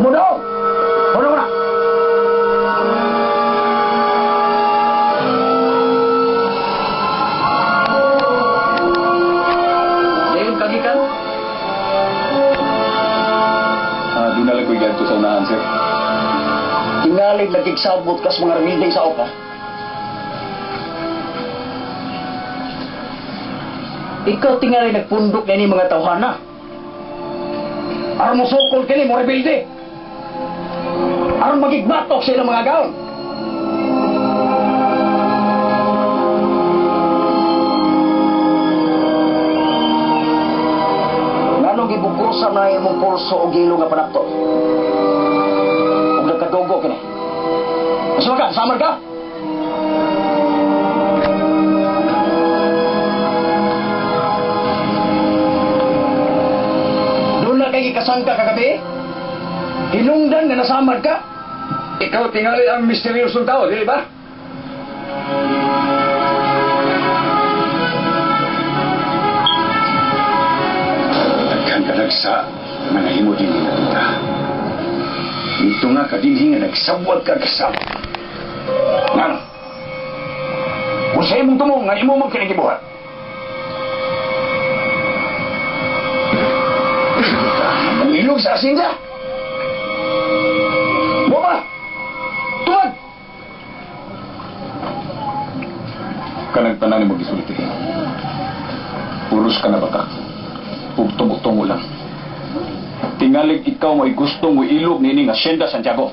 Kumudaw! Ano na? Dayon kagikan? Doon na lang ko'y ganito sa unahan, sir. Tingalig nagkigsabot kas mga rebelde sa oka. Ikaw tingali nagpundok na ini mga tawhana. Aron mo sukol kini mo rebelde. Aron magigbatok sa ilang mga gaon. Nganong gibukusan na imong pulso o gilo nga panakto? Ug nagkadugo kini. Asa ka? Samar ka? Doon na kay gikasangka kagabi? Hinungdan nga nasamad ka? Ikaw tingali ang misteryosong tao, di ba? Daghan ka nagsa nga nahimo din nila tita. Nito nga kadinhi nga nagsabwag ka kasama. Ngano? Kung sa imong tumo nga imo man kinigibuhat. Mangilog sa asinda. Mo ba? Tuwad! Kanang tanan ni mo gisulti. Puros ka na baka. Ug tungo-tungo lang. Tingalig ikaw mo'y gustong moilog niining Hacienda Santiago.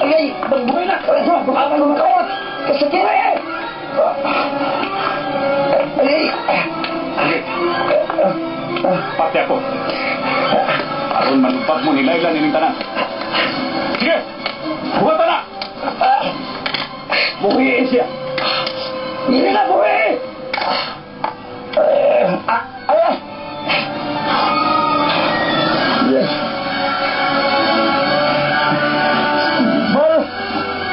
Ay, magbuhay na! Ano makawat? Kasakit! Ay! Pati ako. Aron manupad mo ni Layla nining tanan. Sige! Buhatan na! Buhiin siya! Hindi na buhi! Ay! Mal!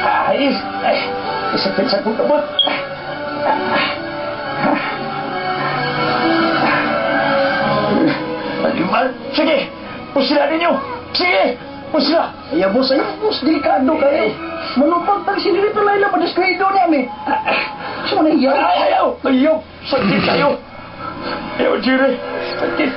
Ay! Ay! Sakit sa kong kamot! Animal! Sige! Pusila ninyo! Sige! Pusila! Ayaw, boss! Ayaw, boss! Delikado kayo! Manupag tag sinilito Layla, madiskwado niya, mi! Sa mga iya? Ay, ayaw! Ayaw! Sakit kayo! Ayaw, Jerry! Sakit!